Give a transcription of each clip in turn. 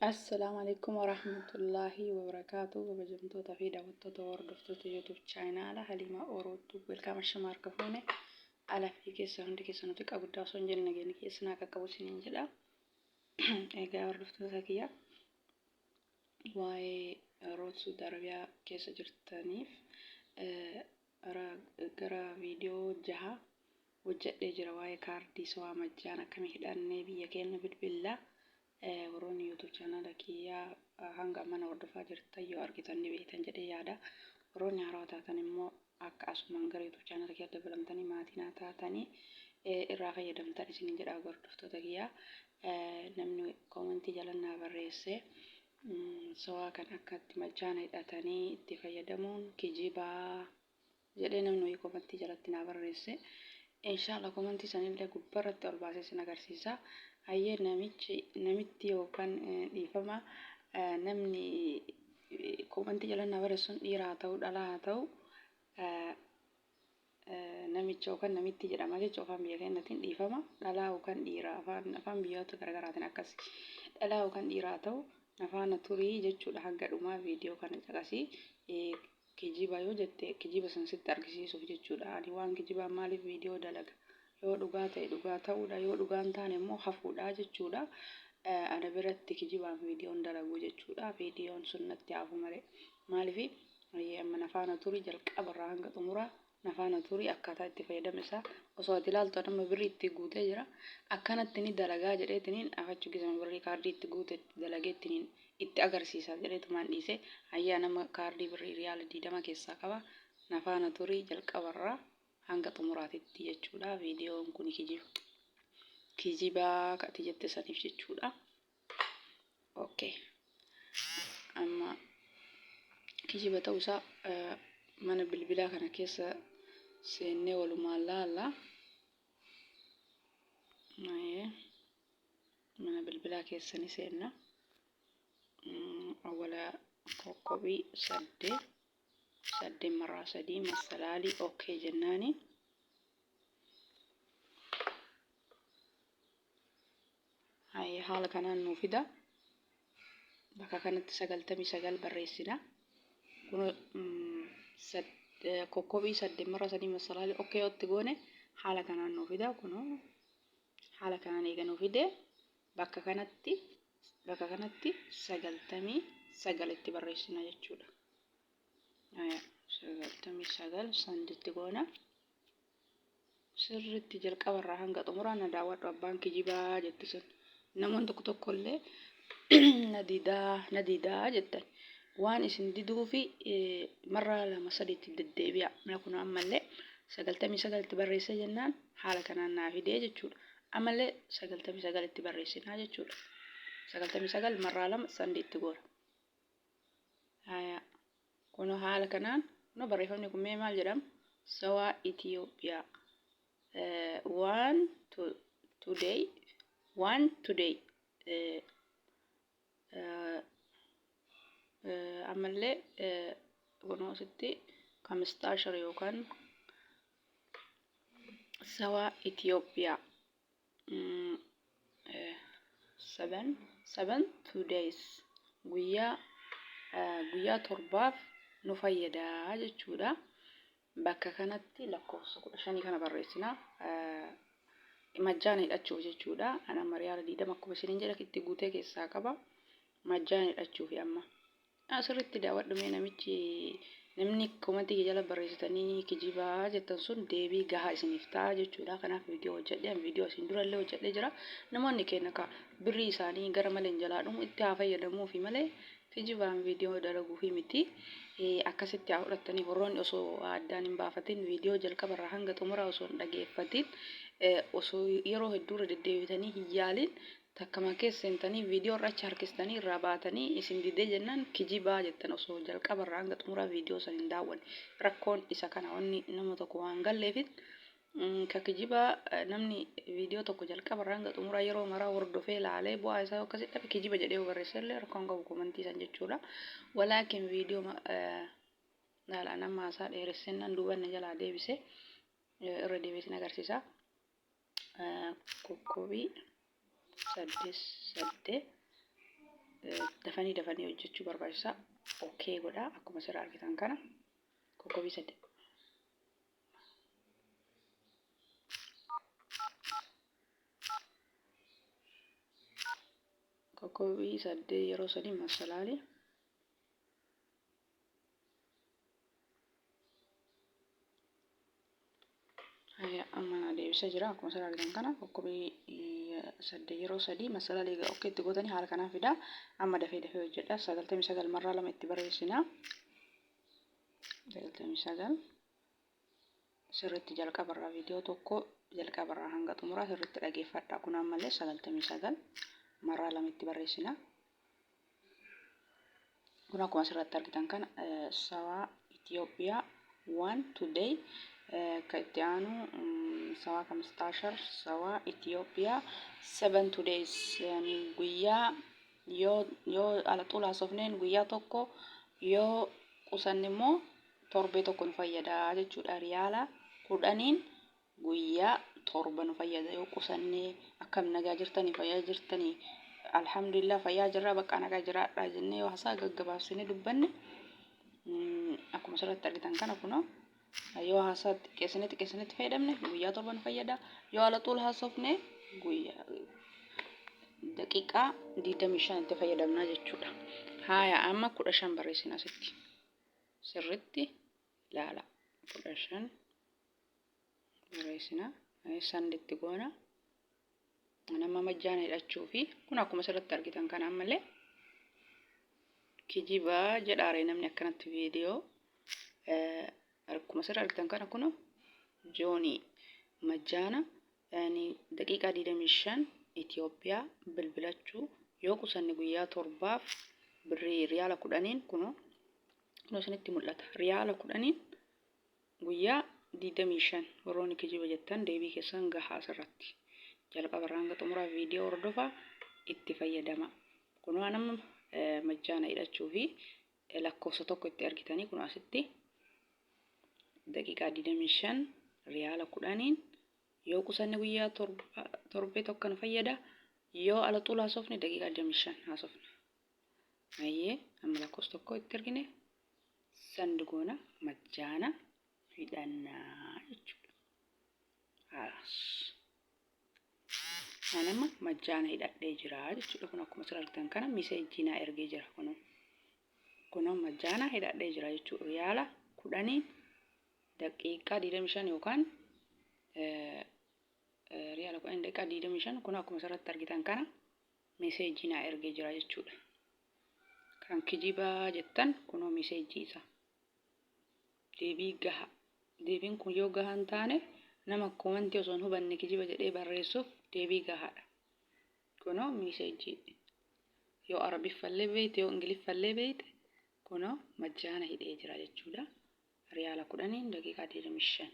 Assalaamu alaikum warahmatullaahi wabarakaatu. Kabajamtoota fi daawwattoota hordoftoota YouTube chaanaala Haliimaa Orootu welkaama shama harka fuune alaa fi keessa hundi keessa nuti guddaa osoo hin jenne nageenya keessa naa qaqqabu isiniin jedha. Egaa hordoftoota kiyya, waa'ee Root Suudi Arabiyaa keessa jirtaniif gara viidiyoo jaha hojjedhee jira, waa'ee kaardii sawaa majjaan akkamii hidhannee biyya keenya bilbillaa. Warroonni YouTube chaanaala kiyyaa hanga amma na hordofaa jirtan yoo argitan ni beektan jedhee yaada. Warroonni haarawaa taatan immoo akka asumaan gara YouTube chaanaala kiyyaa dabalamtanii maatii naa taatanii irraa fayyadamtan isiniin jedha. Hordoftoota kiyyaa, namni koomentii jala naa barreesse sawaa kan akka itti majjaana hidhatanii itti fayyadamuun kijibaa jedhee namni wayii komantii jalatti naa barreesse. Inshallah komantii sanillee gubbarratti ol baasee sin agarsiisa. Hayyee, namichi namitti yookaan, dhiifama, namni komantii jala naa barreessu sun dhiira haa ta'u, dhalaa haa ta'u, namicha yookaan namitti jedhama jechuudha afaan biyya keenyatiin, dhiifama, dhalaa yookaan dhiira, afaan biyyoota garaagaraatiin akkas, dhalaa yookaan dhiira haa ta'u, afaana turii jechuudha. Hanga dhumaa viidiyoo kana caqasii, kijiba yoo jette kijiba san sitti argisiisuuf jechuudha. Ani waan kijibaa maaliif viidiyoo dalaga? Yoo dhugaa ta'e dhugaa ta'uudha, yoo dhugaa hin taane immoo hafuudha jechuudha. Ana biratti kijibaan viidiyoon dalagu jechuudha. Viidiyoon sun natti hafu malee. Maaliif amma nafaana turii, jalqabarraa hanga xumuraa nafaana turii. Akkaataa itti fayyadama isaa osoo ati ilaaltu, amma birrii itti guutee jira. Akkanatti ni dalagaa jedheetiniin afachu gisama birrii kaardii itti guute dalageettiniin itti agarsiisa jedheetumaan dhiise. Hayyaa, nama kaardii birrii riyaala 20 keessaa qaba. Nafaana turii jalqabarraa hanga xumuraatitti jechuudha. Viidiyoon kun kijiba kijibaa kati jette saniif jechuudha. Okay. Amma kijiba ta'uusaa mana bilbilaa kana keessa seennee walumaan laalla. Mana bilbilaa keessa ni seenna. Awwala kokkobii 8 8 marraa 3 masalaalii okay jennaani. Haala kanaan nuu fida. Bakka kanatti 99 barreessina. Kun kokkobii 8 marraa 3 masalaalii okay otti goone haala kanaan nuu fida. Kun haala kanaan eega nuu fide, bakka kanatti 99 itti barreessina jechuudha. 99 sanditti goona. Sirriitti jalqabarraa hanga xumuraa na daawwadhu, abbaan kijibaa jetti sun. Namoonni tokko tokko illee na didaa, na didaa jettan. Waan isin diduu fi marraa lama sadiitti deddeebi'a. Mana kun ammallee 99tti barreessee jennaan haala kanaan naa fidee jechuudha. Ammallee 99tti barreessinaa jechuudha. 99 marraa 2 sandiitti goona. Kun haala kanaan kunoo barreeffamni kun mee maal jedhama? Sawaa Itiyoophiyaa. One to today, one today. Ammallee kunoo asitti 15 yookaan Sawaa Itiyoophiyaa 7 7 2 days, guyyaa 7f nu fayyadaa jechuudha. Bakka kanatti lakkoofsa 15 kana barreessina. Majjaana hidhachuuf jechuudha. Ani amma riyaala 20 akkuma isiniin jedha itti guutee keessaa qaba. Majjaana hidhachuufi amma. Asirritti daawwadhu mee, namichi namni komantii jala barreessitanii kijibaa jettan sun deebii gahaa isiniif ta'a jechuudha. Kanaaf viidiyoo hojjedhe, viidiyoo isin durallee hojjedhee jira. Namoonni keenya ka birrii isaanii gara malee jalaa dhumu itti haa fayyadamuufi malee kijibaan viidiyoo dalaguufi miti. Akkasitti haa fudhattanii, warroonni osoo addaan hin baafatin, viidiyoo jalqabarraa hanga xumuraa osoo hin dhageeffatin, osoo yeroo hedduurra deddeebitanii hin yaalin, takkama keessa seentanii viidiyoo irra achi harkistanii irraa baatanii isin didee jennaan kijibaa jettan, osoo jalqabarraa hanga xumuraa viidiyoo san hin daawwanne. Rakkoon isa kana, wanni nama tokko waan galleefit ka kijibaa, namni viidiyoo tokko jalqabarraa hanga xumuraa yeroo maraa hordofee laalee bu'aa isaa akkasii dhabe, kijiba jedhee barreesse illee rakkoon qabu komantii san jechuudha. Walaakin viidiyoo Laala nama haasaa dheeressinnan duuba na jalaa deebise irra deebi'ee isin agarsiisa. Kokkobii 8 8 dafanii dafanii hojjechuu barbaachisa. Okay godha akkuma asirraa argitan kana kokkobii 8. Kokkobii 8 yeroo 3 masalaali. Haya amma na deebisee jira akkuma asirraa argitan kana kokkobii 8 yeroo 3 masalaalii egaa okkee itti gootanii haala kanaan fida. Amma dafee dafee hojjedha. 99 marraa 2 itti barreessina. 99 sirriitti jalqabarraa viidiyoo tokko jalqabarraa hanga xumuraa sirriitti dhageeffadha. Kun ammallee 99 marraa 2 itti barreessina. Kun akkuma asirratti argitan kana sawaa Itoophiyaa one today ka itti aanu sawaa kamistaashar sawaa Itoophiyaa 7 todays yani guyyaa yoo yoo ala xulaasofneen guyyaa tokko yoo qusanne immoo torbee tokko nu fayyada jechuudha. Riyaala 10n guyyaa 7 nu fayyada yoo qusannee. Akkam nagaa jirtanii, fayyaa jirtanii? Alhamdulillah fayyaa jirraa, bakka nagaa jiraadhaa jennee yoo hasaa gaggabaabsinee dubbanne, akkuma asirratti argitan kana kunoo yoo haasaa xiqqeessinee xiqqeessinee itti fayyadamne guyyaa 7 nu fayyada. Yoo ala xuul haasofne guyyaa daqiiqaa 25 itti fayyadamna jechuudha. Haaya amma 15 barreessina asitti sirritti ilaala 15 barreessina sand itti goona. Nama majjaana hidhachuu fi kun akkuma asirratti argitan kana ammallee kijibaa jedhaare namni akkanatti viidiyoo akkuma asirra argitan kana kun joonii majjaana daqiiqaa 25 Itoophiyaa bilbilachuu yoo qusanne guyyaa 7f birrii riyaala 10n kunoo kunoo isinitti mul'ata riyaala 10n guyyaa 25. Warroonni kijiba jettan deebii keessan gahaa asirratti. Jalqaba irraa hanga xumuraa viidiyoo hordofaa itti fayyadama. Kunoo an amma majjaana hidhachuu fi lakkoofsa tokko itti argitanii kunoo asitti daqiiqaa 25 riyaala 10n yoo qusanne guyyaa torbee tokko nu fayyada. Yoo ala xula haasofne daqiiqaa 25 haasofna. Ayyee amma lakkoofsa tokko itti argine sand goona majjaana hidhannaa jechuudha. Haas. Ani amma majjaana hidhadhee jira jechuudha. Kun akkuma asirra argitan kana miseejjii naa ergee jira kunoo. Kunoo majjaana hidhadhee jira jechuudha. Riyaala 10 daqiiqaa 25 yookaan riyaala 10 daqiiqaa 25 kun akkuma asirratti argitan kana meseejii naa ergee jira jechuudha. Kan kijibaa jettan kunoo meseejii isaa. Deebii gaha. Deebiin kun yoo gahaa hin taane nama koomantii osoo hin hubanne kijiba jedhee barreessuuf deebii gahaadha. Kunoo meseejii. Yoo Arabiffallee beeyte yoo Ingiliffallee beeyte kunoo majjaana hidhee jira jechuudha. Riyaala 10n daqiiqaa 25.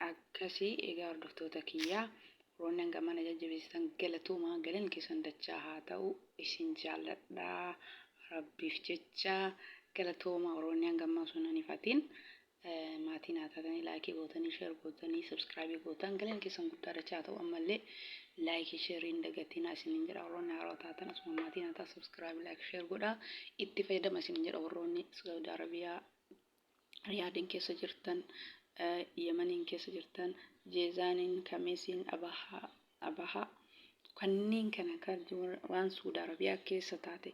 Akkasii egaa hordoftoota kiyyaa warroonni hanga ammaa na jajjabeessitan galatoomaa, galanni keessan dachaa haa ta'u, isin jaalladha rabbiif jecha galatoomaa. Warroonni hanga ammaa osoo hin hifatiin maatii naa taatanii laayikii gootanii sheer gootanii sabskraayibii gootan galanni keessan guddaa dachaa haa ta'u. Ammallee laayikii sheerii hin dagatinaa isiniin jedha. Warroonni haaraa taatan asuma maatii naa ta'a, sabskraayibii laayik sheer godhaa itti fayyadama isiniin jedha. Warroonni Saudi Arabiyaa Riyaadiin keessa jirtan, Yemaniin keessa jirtan, Jeezaaniin, Kameesiin, Abahaa, Abahaa kanneen kana kan waan Suudi Arabiyaa keessa taate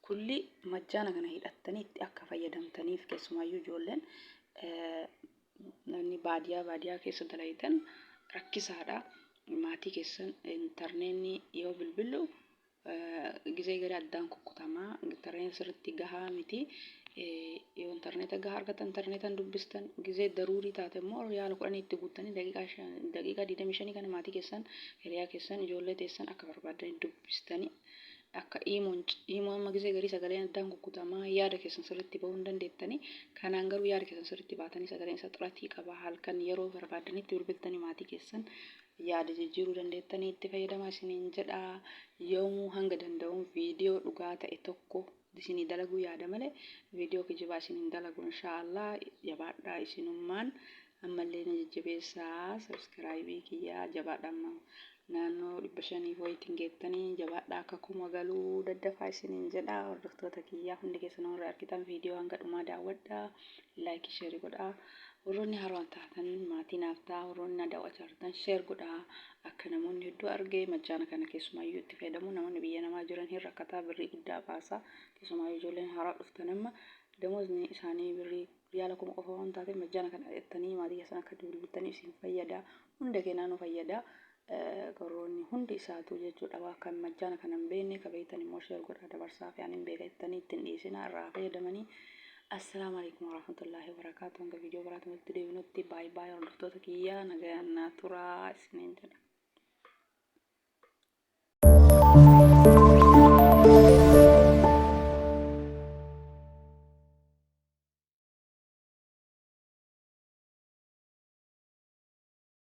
kulli majjaana kana hidhattanii itti akka fayyadamtaniif, keessumaayyuu ijoolleen namni baadiyaa baadiyaa keessa dalaytan rakkisaadha. Maatii keessan intarneetni yoo bilbilu gizee garii addaan kukkutama. Intarneeta sirriitti gahaa miti. Yoo intarneeta gahaa argattan intarneetaan dubbistan, gizee daruurii taate immoo riyaala 10 itti guuttanii daqiiqaa 25 kana maatii keessan, hiriyaa keessan, ijoollee teessan akka barbaaddanii dubbistanii akka iimoon iimoo amma gizee garii sagaleen addaan kukkutama, yaada keessan sirriitti bahuu hin dandeettanii. Kanaan garuu yaada keessan sirriitti baatanii sagaleen isa xiratii qaba, halkan yeroo barbaaddanitti bilbiltanii maatii keessan yaada jijjiiruu dandeettanii itti fayyadamaa isiniin jedha. Yoomuu hanga danda'uun viidiyoo dhugaa ta'e tokko isinii dalaguu yaada malee viidiyoo kijibaa isin hin dalagu inshaallah. Jabaadhaa, isinummaan ammallee na jajjabeessaa, subscribe kiyyaa jabaadha. Amma naannoo 500 wayitiin geettanii, jabaadhaa, akka 1000 galuu daddafaa isiniin jedha. Hordoftoota kiyyaa hundi keessan warri argitan viidiyoo hanga dhumaa daawwadhaa, like, share godhaa. Warroonni haaraan taatan maatii naaf ta'a. Warroonni na daawwachaa jirtan share godhaa, akka namoonni hedduu argee majjaana kana keessumaayyuu itti fayyadamu. Namoonni biyya namaa jiran hin rakkataa, birrii guddaa baasa. Keessumaayyuu ijoolleen haaraa dhuftan amma damoosni isaanii birrii riyaala 1000 qofa waan taateef, majjaana kana jettanii maatii keessan akka bilbiltaniif isin fayyada. Hunda keenyaa nu fayyada. Warroonni hundi isaatu jechuudha waa kan majjaana kana hin beekne, ka beektan immoo share godhaa dabarsaa fi ani hin beeka jettanii ittiin dhiisinaa, irraa fayyadamanii. Assalaamu alaikum warahmatullaahi wabarakaatu. Hanga viidiyoo biraatti walitti deebinutti, baay'ee baay'ee hordoftoota kiyyaa, nagayaan naa turaa isiniin jedha.